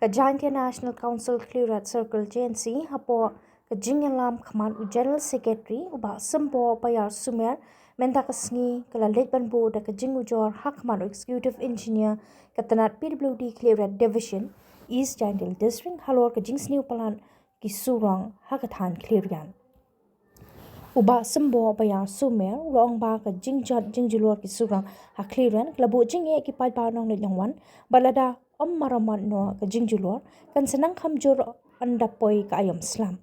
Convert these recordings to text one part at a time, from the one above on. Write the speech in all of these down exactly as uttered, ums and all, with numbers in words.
Jaintia National Council Khliehriat Circle, J N C, hapoh ka jingïalam khmat u General Secretary u Bah Symboh Bayar Sumer, mynta ka sngi ka la leit ban buh da ka jingujor ha khmat u Executive Engineer ka tnat P W D Khliehriat Division, East Jaintia District, halor ka jingsniew palat ki surok ha ka thaiñ Khliehriat. U Bah Symboh Bayar Sumer u la ong ba ka jingjot jingjulor ki surok ha Khliehriat ka la buh jingeh ki paidbah nongleit nongwan, bad lada ym maramot noh ka jingjulor, kan sa nang kham jur ynda poi ka aïom slap.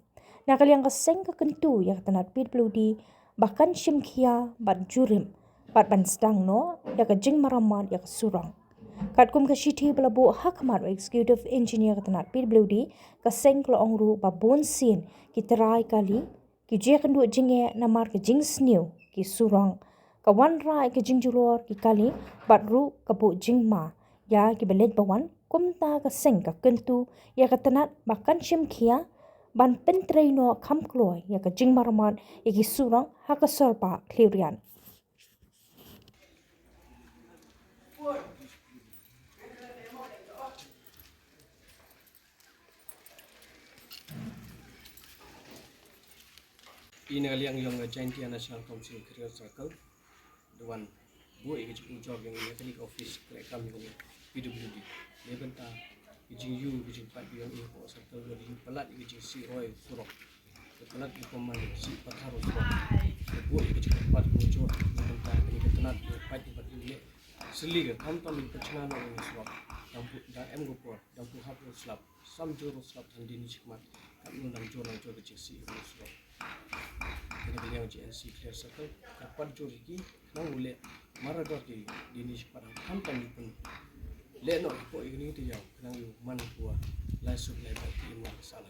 Na ka liang ka seng ka kyntu ïa ka tnat P W D ba kan shim khia bad jurip bad ban sdang noh ïa ka jingmaramot ïa ka surok. Katkum ka shithi ba la buh ha khmat u Executive Engineer ka tnat P W D, ka seng ka la ong ruh ba bunsien ki trai kali ki ju ïakynduh jingeh namar ka jingsniew ki surok. Ka wanrah ïa ka jingjulor ki kali bad ruh ka buh jingma ïa kiba leit ba wan, kumta ka seng ka kyntu ïa ka tnat ba kan shim khia ban pyntrei noh kham kloi ïa ka jingmaramot ïa ki surok ha ka sor bah Khliehriat. Ïa na ka liang yong ka Jaintia National Council Khliehriat Circle, da wan buh ïa ka jingujor yong ïa kane ka office krehkam yong P W D. Neibynta ka jingïoh ka jingpait yong ïa ka circle, ka jingpalat ïa ka jingsih roi surok, ka palat ïa ka man sih pathar surok. Ka buh ïa ka jingpait ka ujor neibynta kane ka tnat ïa pait ïa pait ïa leh. Sylli ka khamtam ïa ka chna na ïa surok. Dang pu da em ka por, dang pu hap ïa slap. Sam jur slap than dini shikmat. Kat nun dang jur dang jur ka jingsih ïa surok. Kane ka liang J N C Khliehriat Circle ka pat jur ïa ki nang u leh marador ki dini shikmat, hangta tang ïa pun leh noh ïa ko ïa kane te ïa ka nang ïa man ko lai suk lai ba ki im lang sala.